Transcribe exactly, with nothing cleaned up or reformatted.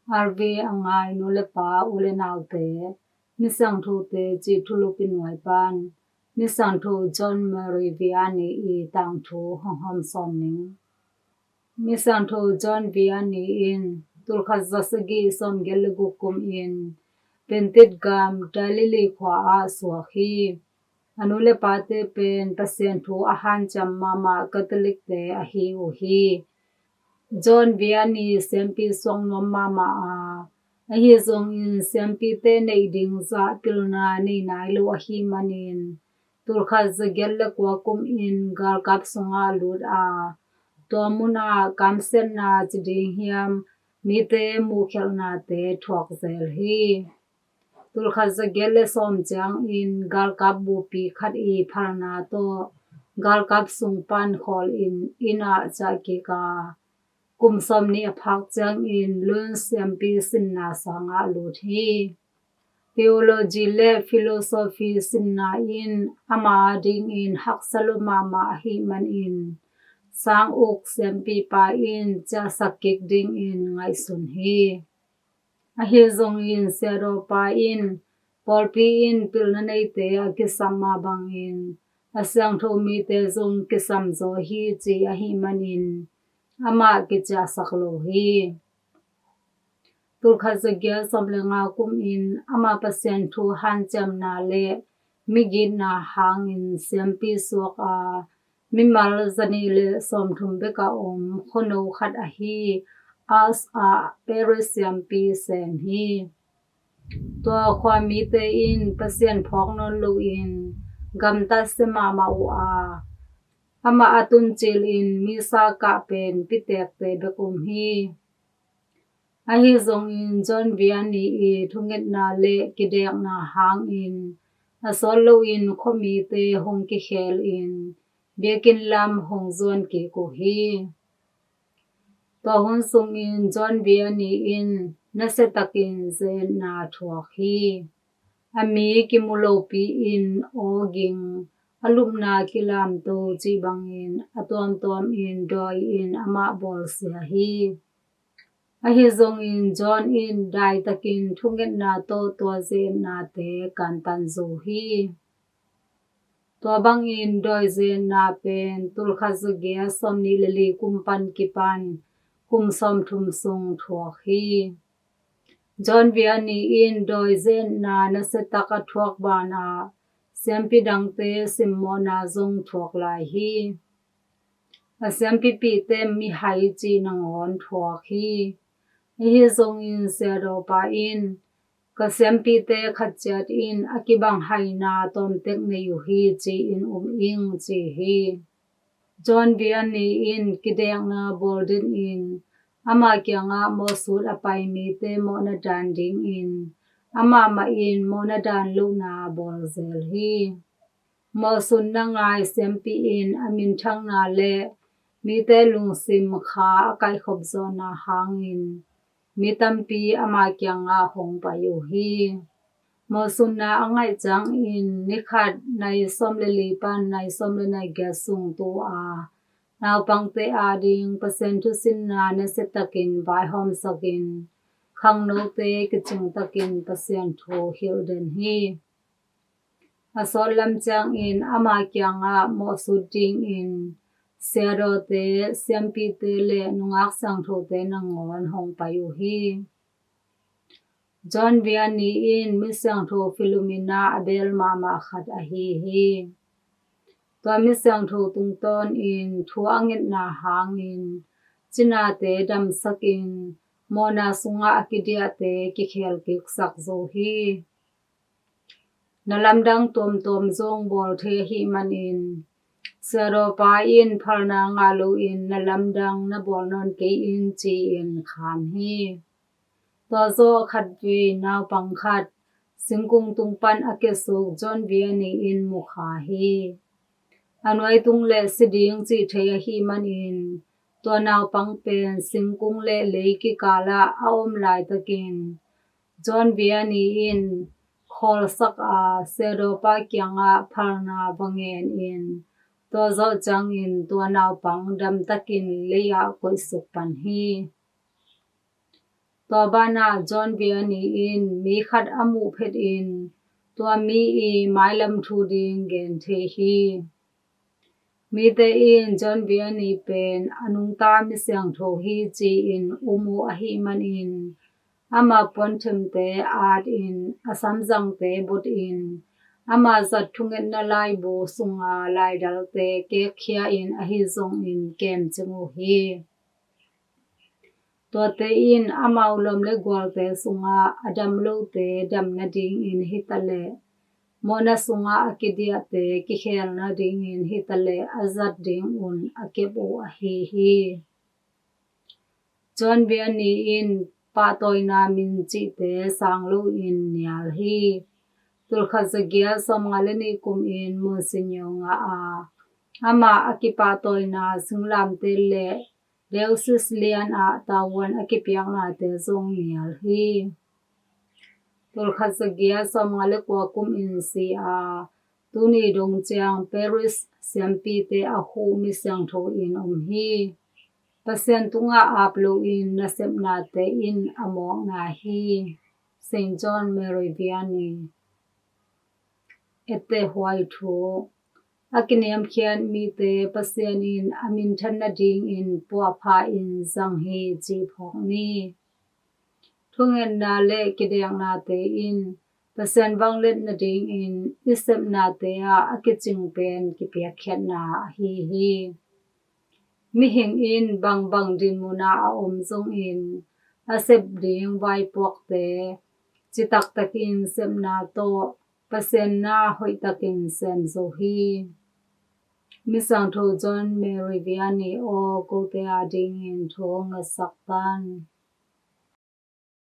R V a ngai nu le pa, u le naute, Misiangthote cih thulupi nuai pan Misiangtho John Mary Vianney i tangthu hong hawmsawn ning. Misiangtho John Vianney in tulkhat zasagih sawmgiat le guk kum in Bentit gam Galilee khua ah suak hi. A nu le pate pen Pasian thu a hanciam mahmah Catholic-te ahi uh hi. John Vianney siampi suak nuam mahmah a, ahi zongin siampite neih ding zah pilna nei nai lo ahih manin tulkhat zagiat le kua kum in galkap sungah lut a, tua munah kamsiatna ci ding hiam, mite muhkhelhnate thuak zel hi. Tulkhat zagiat le sawm ciangin galkap bupi khat i phalna tawh galkap sung pan khawl in inn ah ciah kik a, kum sawmnih a phak ciangin Lun siampi sinna sangah lut hi. Theology le philosophy sinna in ama dingin haksa lo mahmah ahih manin sang uk siampipa in ciahsak kik dingin ngaihsun hi. Ahi zongin siadawpa in pawlpi in pilna neite a kisam mah bangin a siangtho mite zong kisam zaw hi ci ahih manin amah kiciahsak lo hi. Tulkhat zagiat sawm le nga kum in ama Pasian thu hanciamna le migitna hangin siampi suak a, mimal zanih le sawmthum bek a om khuano khat ahi Ars ah Paris siampi sem hi. Tua khuamite in Pasian phawk nawn loin gamtat sia mahmah uh a, amah a tuncil in misa kah pen pitekte bek om hi. Ahi zongin John Vianney i thungetna le kidekna hangin a sawt loin khuamite hong kikhel in biakinn lam hong zuan kik uh hi. Tua hun sungin John Vianney in nasiatakin ze-etna thuak hi. A mi kimu lopi in aw ging, a lupna kilamto cih bangin a tuamtuam in dawi in amah bawlsia hi. Ahi zongin John in daitakin thungetna tawh tua ze-etnate kantan zo hi. Tua bangin dawi ze-etna pen tulkhat zagiat sawmnih le li kum pan kipan kum sawmthum sung thuak hi. John Vianney in dawi ze-etna nasiatak a thuak banah siampi dangte simmawhna zong thuak lai hi. A siampipihte mihai cih nangawn thuak hi. Ahi zongin siadawpa in ka siampite khat ciat in a kibang haina tawmtek nei uh hi ci-in um ing ci hi. John Vianney in kidekna bawl dinin ama kiangah mawhsut a pai mite mawhna dan dingin amah mah in mawhna dan lohna bawl zel hi. Mawhsutna ngai siampi in a minthangna le mite lungsim kha a kaihkhop zawhna hangin mi tampi ama kiangah hong pai uh hi. Mawhsutna a ngaih ciangin ni khat nai sawm le li pan nai sawm le nai giat sung tu a, naupangte ading Pasian thusinna nasiatakin vaihawmsakin khangnote kicingtakin Pasian thu hilh den hi. A sawt lam ciangin ama kiangah mawhsut dingin siadawte, siampite le nungak siangthote nangawn hong pai uh hi. John Vianney in misiangtho Philomena a beel mahmah khat ahi hi. Tua misiangtho tungtawnin thu a ngetna hangin cinate damsakin mawhna sungah a kidiahte kikhel kiksak zo hi. Na lamdang tuamtuam zong bawl thei ahih manin siadawpa in phalna ngah loin na lamdang na bawl nawn kei in ci-in khan hi. Tua zawh khatvei naupang khat singkung tung pan a kiasuk John Vianney in mukha hi. A nuaitung le si ding cih thei ahih manin tua naupang pen singkung le lei kikalah a om laitakin John Vianney in khawlsak a, siadawpa kiangah phalna va ngenin tua zawh ciangin tua naupang damtakin lei-ah koihsuk pan hi. Tua banah John Vianney in mi khat a muh phetin tua mi ii mailam thu ding gen thei hi. Mite in John Vianney pen a nungta mi siangtho hi ci-in um uh ahih manin ama puanthemte atin, a samzangte butin, ama zat thungetna laibu sunga laidalte kekkhia-in ahi zongin kemcing uh hi. Tuate in amau lawm le gualte sungah a dam lote damna dingin hitaleh, mawhna sungah a kidiahte kikhel nadingin hitaleh a zat dingun a kep uh ahi hi. John Vianney in pahtawina min cihte sang loin nial hi. Tulkhat zagiat sawmnga le nih kumin Monsignor ngah a, amah a kipahtawina singlamteh le diocese lianah tavuan a kipiaknate zong nial hi. Tulkhat zagiat sawmnga le kua kumin si a, tuni dong ciang Paris siampite a huh mi siangtho in om hi. Pasian tungah ap loin nasepnate in a mawkna hi. Saint John Mary Vianney. Etteh huai thu. A kiniamkhiat mite Pasian in a minthan nadingin puahpha in zang hi cih phawk ni. Thungetna le kideknate in Pasian vangliat nadingin i sepnate ah a kicing pen kipiakkhiatna ahi hi. Mihing in bangbang dinmun ah a om zongin a sep ding vaipuakte citaktakin sepna tawh Pasian na hoihtakin sem zo hi. Misiangtho John Mary Vianney aw, kote adingin thu ngetsak tan.